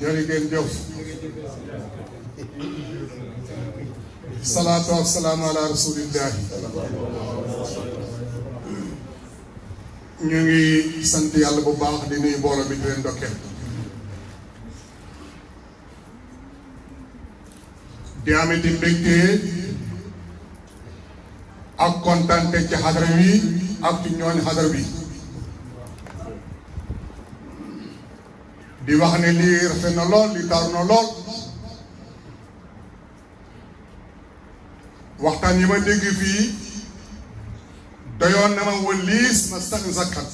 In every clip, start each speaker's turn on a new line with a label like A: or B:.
A: jërëjëf salaatu wa salaamu ala rasulillahi ñu ngi sant yàlla bu baax di nuyu mbooloo bi di leen ndokkeel di amati mbégte ak kontante ci xadara wi ak ci ñooñ xadara bi di wax ne lii rafet na lool lii taaru na lool waxtaan yi ma dégg fii doyoon na ma wëliis ma sax zakkat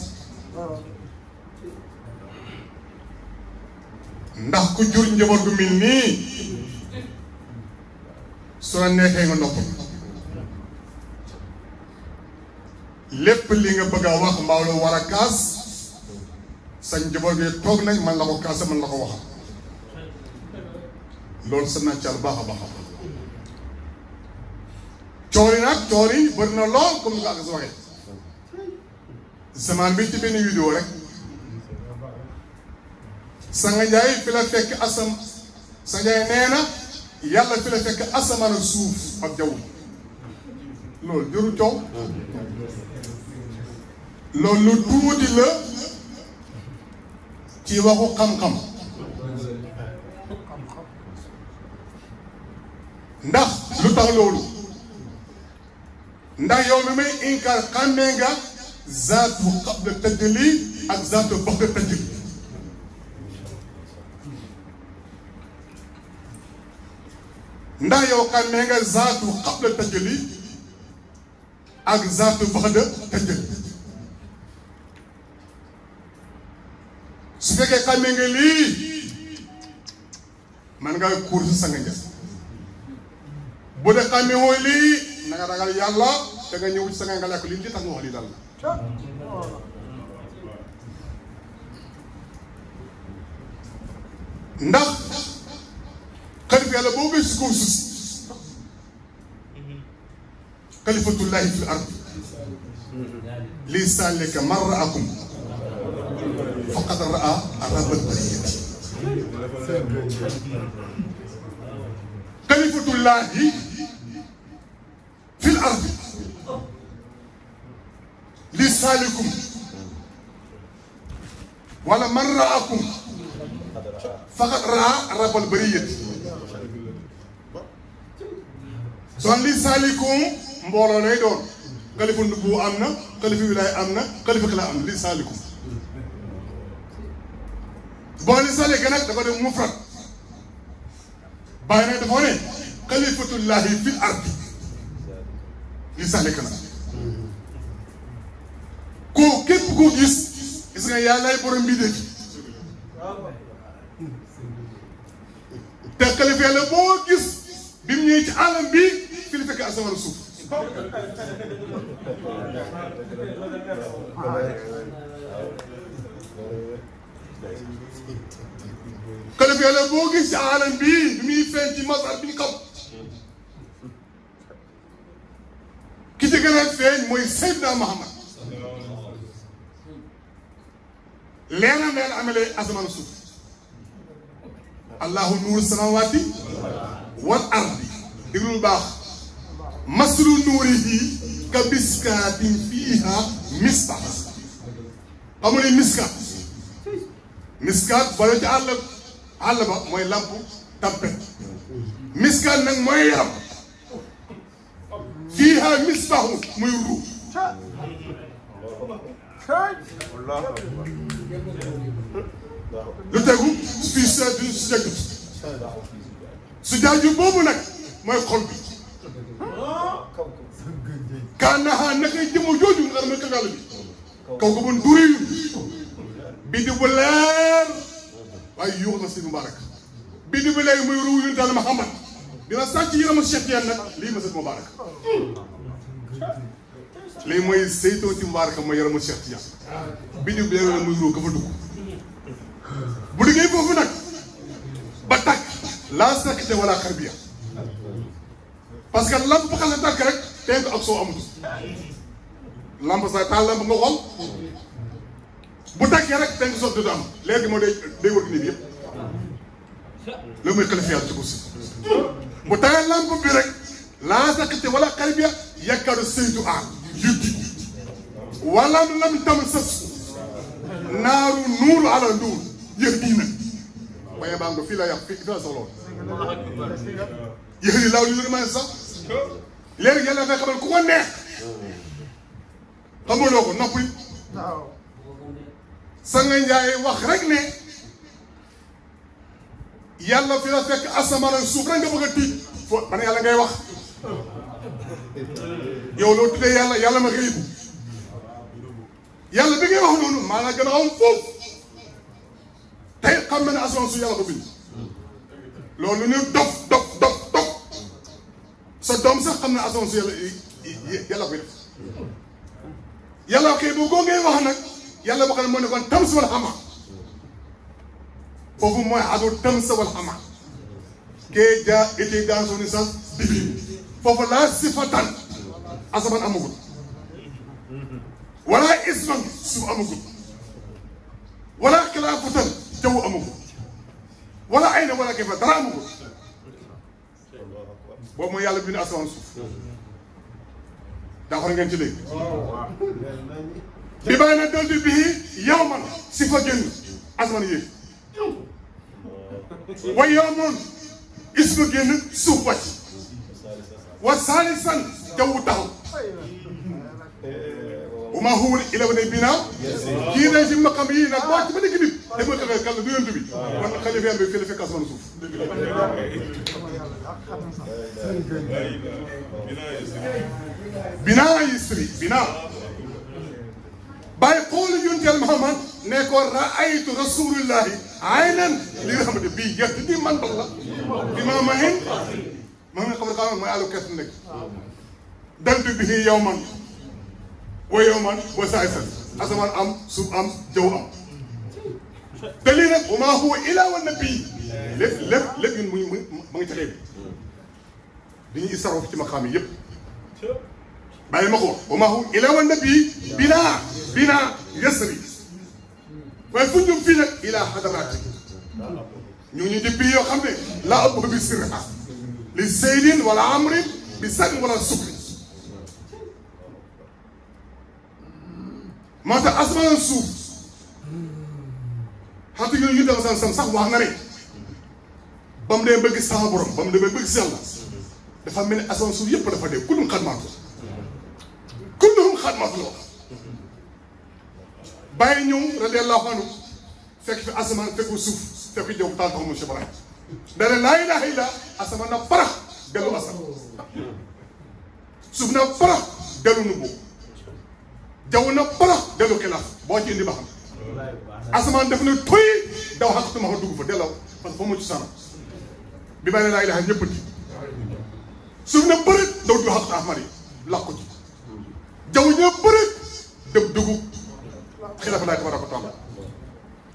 A: ndax ku jur njaboot gu mel nii su la neexee nga nopp lépp li nga bëgg a wax mbaa lu war a kaas sa njaboot gi toog nañ man la ko kaase man la ko waxal loolu sa nañ ci al baax a baax coori nag coori bëri na lool comme ni ko ak waxee zaman bi ci benn vidéo rek Sanga Njaay fi la fekk Sanga Njaay nee na yàlla fi la fekk asamaan ak suuf ak jaww loolu jëru coow loolu lu tuuti la ci waxu xam-xam ndax lu tax loolu ndax yow mi may inkaar xàmmee nga zaatu qabla tajli ak zaatu ba'da tajli ndax yow xàmmee nga zaatu qabla tajli ak zaatu ba'da tajli su fekkee xàmmee nga lii man nga kuur si Sanga Njaay bu dee xàmmee woo lii na nga ragal yàlla da nga ñëw ci Sanga nga lekk lii li tax nga wax lii dal la ndax xalifa yàlla boo gis si kaw suuf xalifatullahi fil ard lii saalika man raakum faqad raa rabbal bariyati xalifatullahi fil ard lii saalikum wala man raakum faqad raa rabbal bariyati son lii saalikum mbooloo lay doon xalifa nubbu am na xalifa wilaay am na xalifa xila am na lii saalikum boo li saalik nag dafa def mufrad bàyyi nag dafa ne xalifatullahi fil ardi li saalik nag koo képp koo gis nga yàllaay borom bi de te xalifa yàlla boo gis bi mu ñëwee ci alam bi fi la fekk asamaan suuf xalifa yàlla boo gis ci alam bi bi muy feeñ ci masar bi ñu xam ki ci gën a feeñ mooy Seydina Muhammad leena meel amalee asamaan suuf allahu nuuru samawati wal ardi déglul baax maslu nuurihi ka miskaatin fiiha misbah xamul ni miskaat bala ci àll ba mooy lamp tampet miskaat nag mooy yaram fiiha misbahu muy ruux lu tegu fii su jagg su jaaju boobu nag mooy xol bi kaanaxaa naka jëmo jooju nga xam ne kangal bi kaw ko bon duri biddi bu leer waaye yuux na si Mubarak biddi bu leer muy ruuw yunus Yàlla Muhammad dina sàcc yërama Cheikh yan nag lii ma sët Mubarak lii mooy saytoo ci Mubarak mooy yërama Cheikh yan biddi bu leer muy ruuw ka fa dugg bu liggéey foofu nag ba tàkk laa sakkite wala xarbiya parce que lamp xase tàkk rek teen ko ak soo amut lamp sa taal lamp nga xool bu tàkkee rek dañ ko sotti du am léegi moo day wër nit yëpp loolu mooy xalifa yàlla ci kursi bu tawee lampe bi rek laa sakate wala xarib ya yakkaaru saytu yuddi wala lam tam sës naaru nuuru ala nduur yëf dii nag waaye baa nga fii la yàq fii la soxla woon yëf yi laaw li lu may sax léegi yàlla dafay xamal ku ko neex xamuloo ko noppi sa nga njaay wax rek ne yàlla fi la fekk asamaan ak suuf rek nga bëgg a tiit fo ban yàlla ngay wax yow loo tuddee yàlla ma xëy yàlla bi ngay wax noonu maanaam gën a xam foofu tey xam na ne asamaan su yàlla ko bind loolu ñu dof sa doom sax xam ne asamaan su yàlla koy def yàlla kay bu goo ngay wax nag yàlla boo xam ne moo ne kon tams wal xama foofu mooy adu tams wal xama kee ja été dans son essence divine foofu laa sifatan asamaan amagul wala isman suuf amagul wala xilaafatan jaww amagul wala ay na wala kayfa dara amagul boobu mooy yàlla bind asamaan suuf daa xool ngeen ci léegi bi bàyyi na dolli bii yow man si fa génn asamaan yéeg way yow moon isma génn suuf wàcc wa saalisan jaww taxaw bu ma xuwul ilaw ne binaaw kii ne si maqam yii nag boo ci ba dëgg nit dama taxee kàlla du yontu bi kon xalifa yàlla bi fii la fekk asamaan suuf binaa yisri binaa bàyyi xoolu yunteel Muhammad ne ko raaytu rasulillahi aynan li nga xamante bii yett di man bal la bi maa mahin ma nga xam ne xam mooy àllu kes nekk dandu bi yow man wa yow man wa saay san asamaan am suuf am jaww am te lii nag wa maa huwa illaa wa nabi lépp ñun mu ngi ca xëy bi dañuy isaroo ci maqaam yi yëpp bàyyi ma ko wa maa huwa illaa wa nabi binaa yasri waaye fu ñu fii nag ilaa xadaraati ñu ngi ñu di bii yoo xam ne laa ëpp bi sirha li seydin wala amrin bi sànni wala sukri moo tax asamaan suuf xatu ñu dem san sax wax na ne ba mu dee bëgg sama borom ba mu dee bëgg si yàlla dafa mel ni asamaan suuf yëpp dafa dee kullum xadmaatu la wax bàyyi ñëw radiyallahu anhu fekk fi asamaan fekk suuf fekk jaww taal taxaw monsieur Ibrahima dana laa ilaaha illa asamaan na parax dellu asamaan suuf na parax dellu nubbu jaww na parax dellu xilaaf boo ci indi ba xam asamaan def na toy daw xaqatu ma dugg fa delloo parce que fa mu ci sana bi bàyyi laa ilaaha ñëpp di suuf na bërët daw du xaqatu ahmar yi làqu ci jaww ña bërët dem dugub xilaaf laay tabaraka wa taala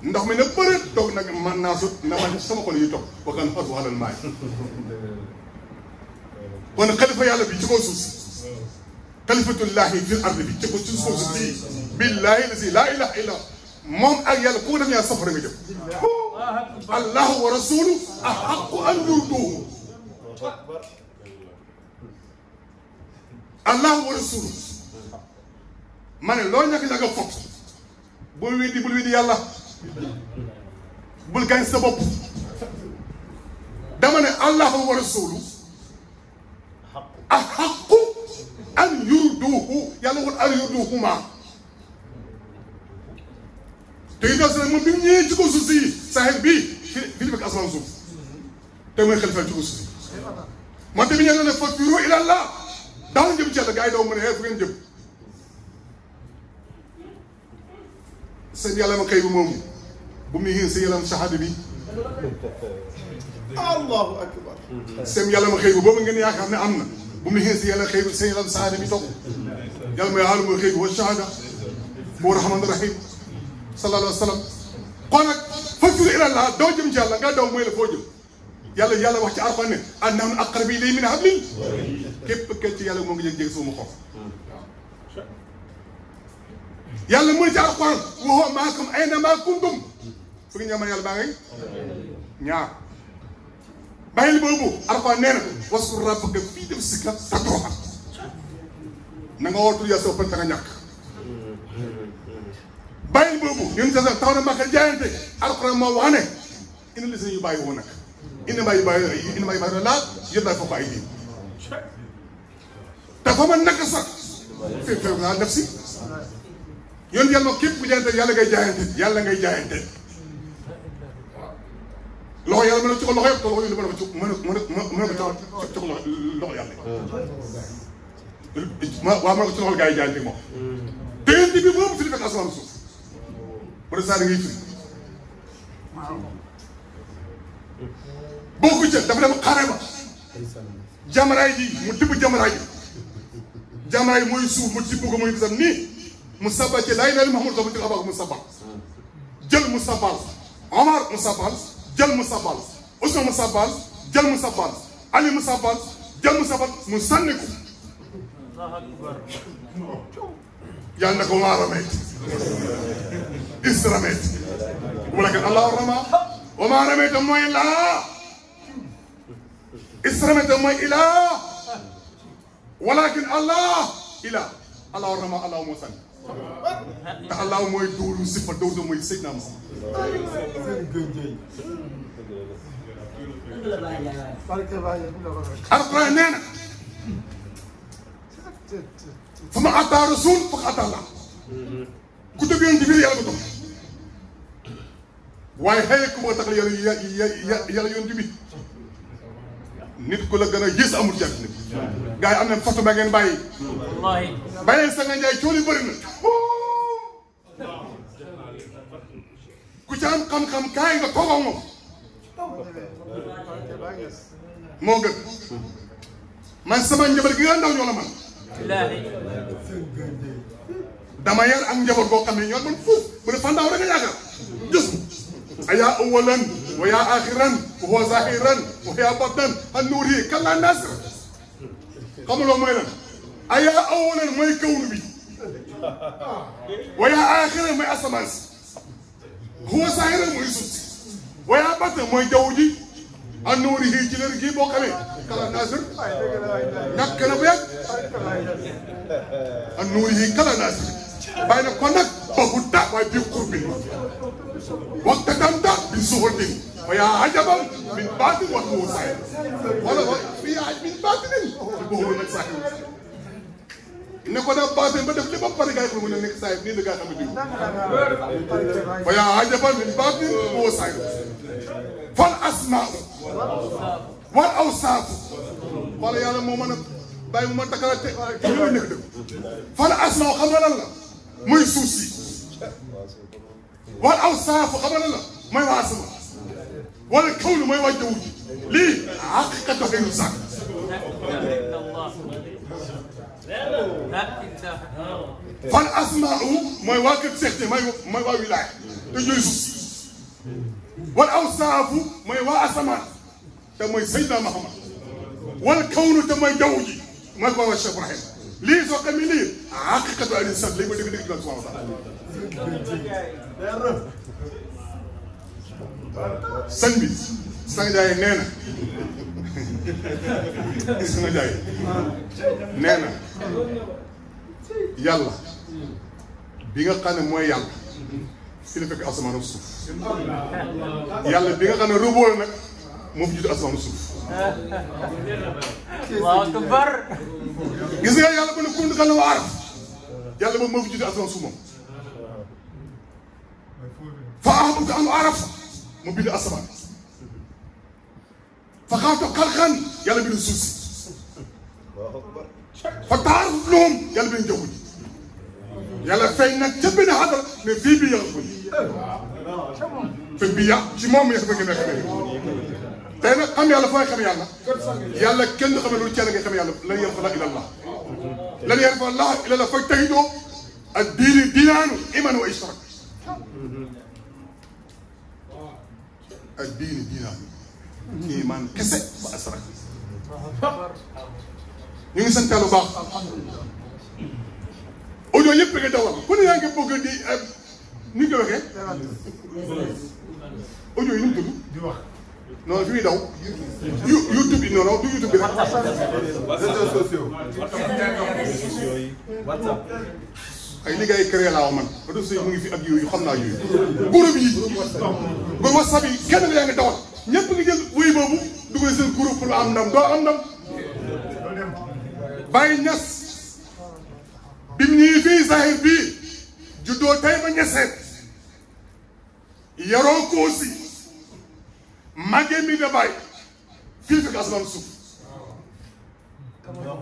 A: ndox mi ne bërët toog nag man naa sut na ma sama xol yi toog wakan xas waxalal maay kon xalifa yàlla bi ci kaw suuf si xalifatullahi fil ardi bi ci kaw suuf si bii billahi la si laa ilaha illa moom ak yàlla ku ko def ñaar safara nga jëm allahu wa rasulu ahaqu an yurduhu allahu wa rasulu ma ne loo ñàkk ñàkk a foog bul weddi yàlla bul gañ sa bopp dama ne allahu wa rasulu ahaqu an yurduhu yàlla wut an yurduhuma te itam si nag moom bi mu ñëwee ci kaw suuf si saxeet bii fii fekk asamaan suuf te mooy xalifa ci kaw suuf si man tamit ñee ne fa firu ilallah daaw jëm ci yàlla gars yi daw mu ne fu ngeen jëm seen yàlla ma xëy bi moomu bu mu yéen sa yàlla shahada bi allahu akbar seen yàlla ma xëy bi boobu ngeen yaakaar ne am na bu mu yéen sa yàlla xëy bi seen yàlla shahada bi toog yàlla mooy aalimul xëy bi wa shahada bu rahmaan rahim sallallahu alayhi wa sallam kon nag fafiru ilallah doo jëm ci yàlla nga daw mooy la foo jëm yàlla wax ci Alxuraan ne annahum aqrabu ilayhi min hablil képp kenn ci yàlla moo ngi jég-jég suuma xof yàlla mu ne ci alquran wa huwa maakum aynamaa kuntum fu ngi ñamal yàlla baa ngay ñaar bàyyil boobu alquran nee na waskur rabbaka fii def si kat tatooxa na nga wootul yàlla soo pënta nga ñàkk bàyyil boobu ñun sa taw na Makka jaayante alquran moo wax ne ina li seen yu bàyyi woon nag ina maa yu bàyyi laa yëpp daal foofu ay diin te fa ma naka sax fépp naa def si yoon yàlla moom képp ku jaayante yàlla ngay jaayante yàlla ngay jaayante loxo yàlla mën na ci ko loxo yëpp te loxo yooyu mën na ko ci loxo yàlla waaw mën na ko ci loxo gaa yi jaayante moom déggante bi boobu fi di fekk asamaan suuf bu dee saa da ngay firi boo ko jël dafa dem xare ba jamaraay ji mu tibb jamaraay ji jamaraay mooy suuf mu tibb ko muy bisam nii mu sabal ci laa ilaaha illa Muhammad sama ci abaa mu sabal jël mu sabal Omar mu sabal jël mu sabal Ousmane mu sabal jël mu sabal Ali mu sabal jël mu sabal mu sànni ko yàlla na ko maa ramayt is ramayt walakin Allahu rama wa maa ramayta mooy laa is ramayta mooy ilaa walakin Allah ilaa Allahu rama Allahu moo sànni te Allah mooy dóoru sifa dóoru mooy Seydina Muhammad alquran nee na fa ma ataa rasul fa ataa Allah ku dëgg yoon ci biir yàlla ko topp waaye xëy ku ma tax la yàlla yoon ci biir nit ku la gën a gis amul ci àddina bi gars yi am nañ photo ba ngeen bàyyi bàyyi sa nga njaay cool yi bëri na ku ci am xam-xam kaay nga toog ak moom moo gën man sama njaboot gi nga ndaw ñoo la man dama yar ak njaboot boo xam ne ñoo man fuuf bu ne fandaaw rek nga yaakaar gis ayaa awalan wa yaa axiran wa huwa zahiran wa yaa batan an nuuri kalla nasr xamuloo mooy lan ayaa awalan mooy kawnu bi wa yaa axiran mooy asamaan si huwa zahiran mooy suuf si wa yaa batan mooy jaww ji an nuuri yi ci leer gii boo xamee kalla nasr ñàkk na bu yàgg an nuuri yi kalla nasr bàyyi na kon nag boobu daa waaye bii xurbi waxta tam daa bi suuxatin wa yaa ajaban min baatin wax mu saay wala fi yaa min baatinin te boobu nag saay ne ko def baatin ba def li ba pare gaa yi mu ne nekk saay nii la gaa xam ne diw wa yaa ajaban min baatin wa saay fal asmaa wal awsaaf wala yàlla moo mën a bàyyi mu ma takkala te li ma nekk dëgg fal asmaa xam nga lan la mooy suuf si wal awsaaf xam nga lan la mooy waa asama wala kawnu mooy waa jaww ji lii haqiqatu xayru saak fal asmaa mooy waa kër Seex mooy waa wilaaya te ñooy suuf si wal awsaafu mooy waa asamaan te mooy Seydina Muhammad wal kawnu te mooy jaww ji mooy ko waa Cheikh Ibrahim lii soo xamee lii haqiqatu ay sax lii ma dégg dégg subhanahu wa taala sëñ bi sang jaay nee na sang jaay nee na yàlla bi nga xam ne mooy yàlla fi la fekk asamaan ak suuf yàlla bi nga xam ne rëboo nag moo fi jiitu asamaan ak suuf
B: Allahu akbar
A: gis nga yàlla ba ne kun kan la wa araf yàlla moom moo fi jiitu asamaan suuf moom fa ahbabtu an arafa mu bind asamaan fa xawtu xalqan yàlla bind suuf si fa taaruf lahum yàlla bind jaww ji yàlla feeñ nag ca benn xadar ne fii bii yàlla fekk bii yàlla ci moom yàlla fekk nga xamee tey nag xam yàlla fooy xam yàlla yàlla kenn xamee loolu cee la nga xam yàlla lan yarfa la ilallah lan yarfa la ilallah fay tayidoo ak diini diinaanu iman wa ishrak ak diini diinaanu iman kese ba asrak ñu ngi sant yàlla bu baax audio yëpp nga dawal ku ne yaa ngi bëgg di ni nga ko waxee audio yi nu mu tudd di wax non fi muy daw YouTube bi non du YouTube bi rek réseaux sociaux WhatsApp ay liggéey créé laa man réseaux sociaux mu ngi fi ak yooyu xam naa yooyu groupe yi ba WhatsApp yi kenn yaa ngi dawal ñëpp ngi jël wuy boobu dugal seen groupe pour am ndam doo am ndam Baye Niass bi mu ñëwee fii Zahir bii juddoo tey ba ñeseen yaroo Koosi màggee mi da Baye fii fekk asamaan suuf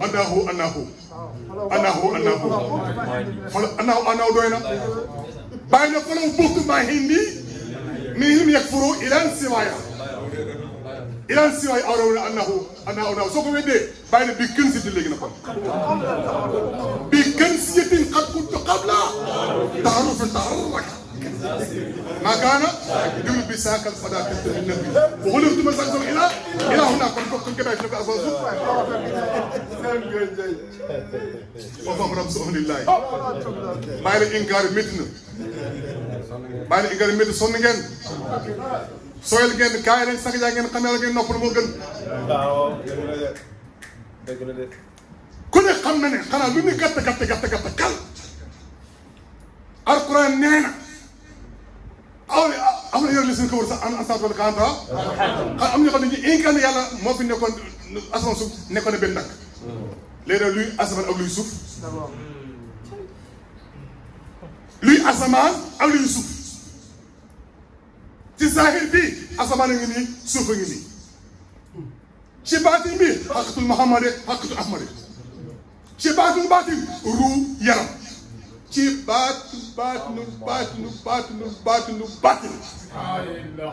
A: anaahu doy na Baye na falaw bokk maa hindi minhum yakfuru ilan siwaaya awraw anaahu soo ko weddee Baye na bi kën si léegi na kon bi kën si yetin qad kuntu qabla taarufan taarraka ما كان يدور بساك الفداء كتب النبي وغلبت مساكم إلى هنا كنتم كما يشرك أصوات وفهم رب سؤال الله بايل إنكار متن بايل إنكار متن سونجن سويل جن كايرن سكجا جن كمال جن نقول موجن كل خمنة خنا لوني كت كل القرآن نينا am na yor li suñu ko wër sax an ansat wala kanta am ñu xam ne ñi incarné yàlla moo fi nekkoon asamaan suuf nekkoon na benn dakk léegi luy asamaan ak luy suuf luy asamaan ak luy suuf ci zahir bi asamaan a ngi nii suuf a ngi nii ci baatin bi xaqatul Muhammad xaqatul Ahmad ci baatin ruu yaram ci baatinu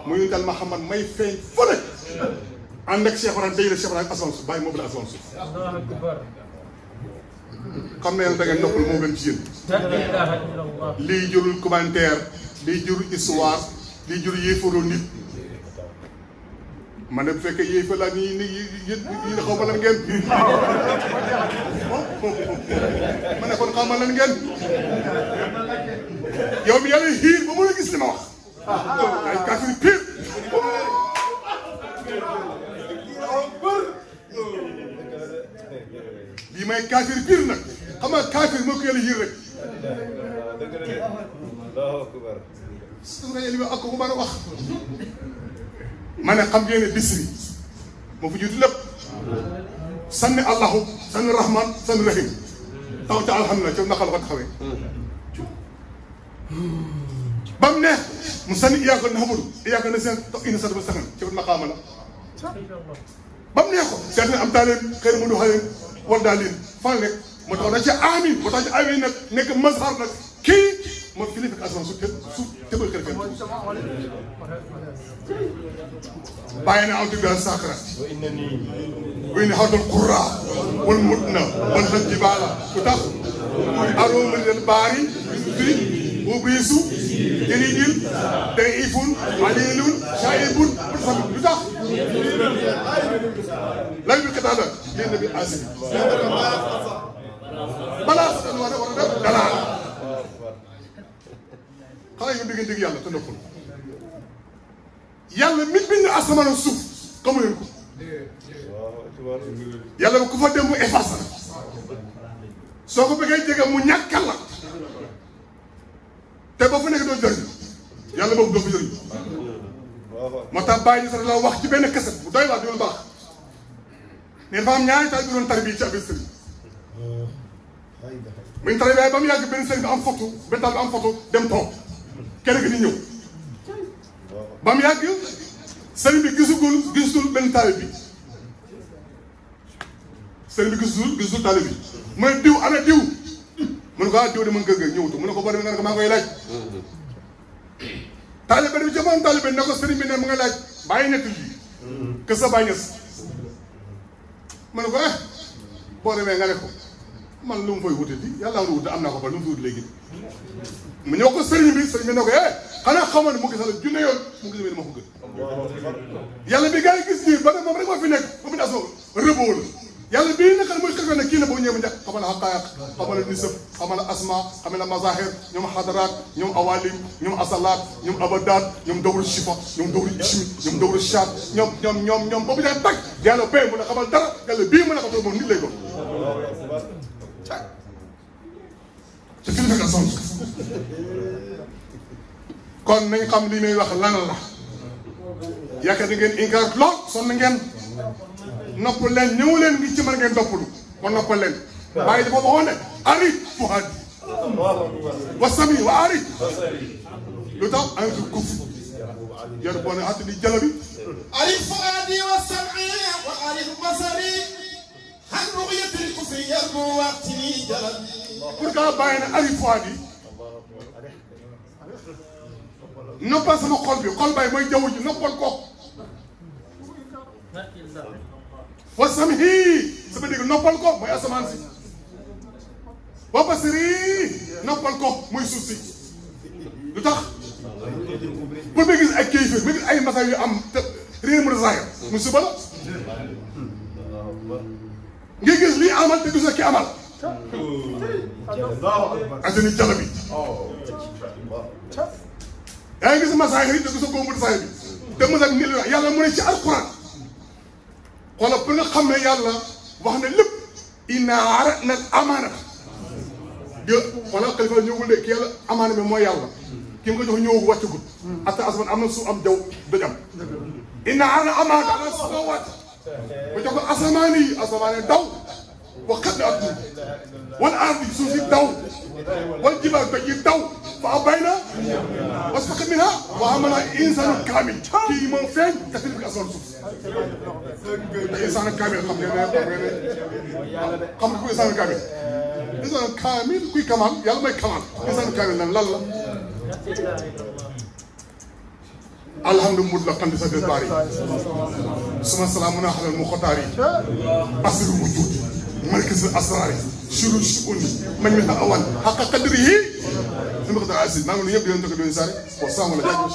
A: muy dal Muhammad may feeñ fële ànd ak Cheikh Ibrahima day la Cheikh Ibrahima asamaan suuf bàyyi moo la asamaan suuf xam ne da ngeen noppal moo gën ci yéen lii jurul commentaire lii jurul histoire lii jurul yéefaroo nit ma ne bu fekkee yéefa laa yi xaw ma lan ngeen ma ne kon xaw ma lan ngeen yow mi yàlla xiir ba mën a gis li ma wax ay kaafir pire lii may kaafir pire nag xam nga kaafir moo ko yàlla xiir rek su nga yàlla ak ko mën a wax ma ne xam ngeen ne bisri moo fi jiitu lépp sanni allahu sanni rahman sanni rahim taw ca alhamdulilah ca naqal ko taxawee ba mu neex mu sanni iyaaka na'budu iyaaka nasta'in inna sirata mustaqim ci maqaama la ba mu neex ko seet na am taaleen xëy na mu du xale war daal leen fan nekk moo tax na ci amin moo tax ci amin nag nekk mazhar nag kii moo fi li fekk asamaan suuf tëbal kër fenn bàyyi na awtu bi sakra wa inni hawtul qurra wal mutna wal jibala lu tax aroom lil baari bi ubisu jërijil daifun alilun shaibun lu tax lan bi xitaala leen nabi asib balaa sa war a def dalaa xanaa yow dégg dégg yàlla te noppul yàlla mi bind asamaan suuf xamu leen ko yàlla ku fa dem mu effacé la soo ko bëggee jege mu ñàkkal la te ba fa nekk doo jëriñ yàlla boobu doo fa jëriñ moo tax bàyyi ñu sax la wax ci benn kaset bu doy waar di baax ne dafa am ñaari taal bi doon tar bii ci abis sëriñ mu ñu tar bi ba mu yàgg benn sëriñ bi am photo benn taal bi am photo dem toog kenn ki di ñëw ba mu yàgg sëriñ bi gisul benn taal bi sëriñ bi gisul taal bi mu ne diw ana diw mu ne ko ah diw de mën nga ñëwutu mu ne ko boo demee nga ne ko maa ngi koy laaj taalibe bi jamono taalibe ne ko sëriñ bi ne mu nga laaj bàyyi ñett lii que sa bàyyi ñes mu ne ko boo demee nga ne ko man lu mu fay wute di yàlla lu wute am naa ko fa lu mu fi wut léegi mu ñëw ko sëriñ bi ne ko xanaa xamoon ne mu gis la junne yoon mu gis ne ma ko gën yàlla bi gars yi gis nii ba ne moom rek moo fi nekk ba mu des moom rëboo la yàlla bii nag mooy xëy na kii na boo ñëwee ba njëkk xamal xaqaayiq xamal nisab xamal asma xamal mazahir ñoom xadaraat ñoom awalim ñoom asalaat ñoom abadaat ñoom dawru shifa ñoom dawru ishmi ñoom dawru shaat ñoom boobu daal tag yàlla bee mën a xamal dara yàlla bii mën a xamal moom nit lay doon te fi nga sonn kon nañ xam li may wax lan la yaakaar ngeen inkaar lool sonn ngeen noppal leen ñëw leen ngi ci mën ngeen doppalu kon noppal leen waaye dafa waxoon ne ari fuhaadi wa sami wa ari lu tax antul kuf yar boone at di jalabi
B: ari fuhaadi wa sami wa ari basari han ru'yatil kufri yarbu waqtini jalabi
A: pour que bàyyi na ari fuhaadi noppal sama xol bi xol bay mooy jaww ji noppal ko wa samihi sama dégg noppal ko mooy asamaan si wa basiri noppal ko mooy suuf si lu tax pour ma gis ay kayifir ma gis ay masa yu am te réer mu zahir musiba la nga gis lii amal te gisoo ki amal ajani jalabi yaa ngi gis masaahir yi te gisoo ko mu zahir bi te masa ni la yàlla mu ne ci alquran xoolal pour nga xam ne yàlla wax na lépp inna aradna al amaana di xoolal xalifa ñëwul de ki yàlla amaana bi mooy yàlla ki nga jox ñëwul wàccagul atta asamaan am na suuf am jaw doj am inna aradna al amaana ala samawati ba jox ko asamaan yi daw wa xat na ak wal ardi suuf si daw wal jibaal doj yi daw fa abayna wasfaqa minha wa amala insanu kaamil kii moom feeñ te fi asamaan suuf te insaanu kaamil xam nga ku insaanu kaamil insaanu kaamil kuy kamal yàlla mooy kamal insaanu kaamil nan lan la alhamdulilah mutlaqan bi sadil baari suma salaamun alal muxtaari asru wujud markaz asraari shuru shuuni man min awal xaqa qadrihi maa ngi nuyu ñëpp di leen dëkk di leen saare wa salaamu alaykum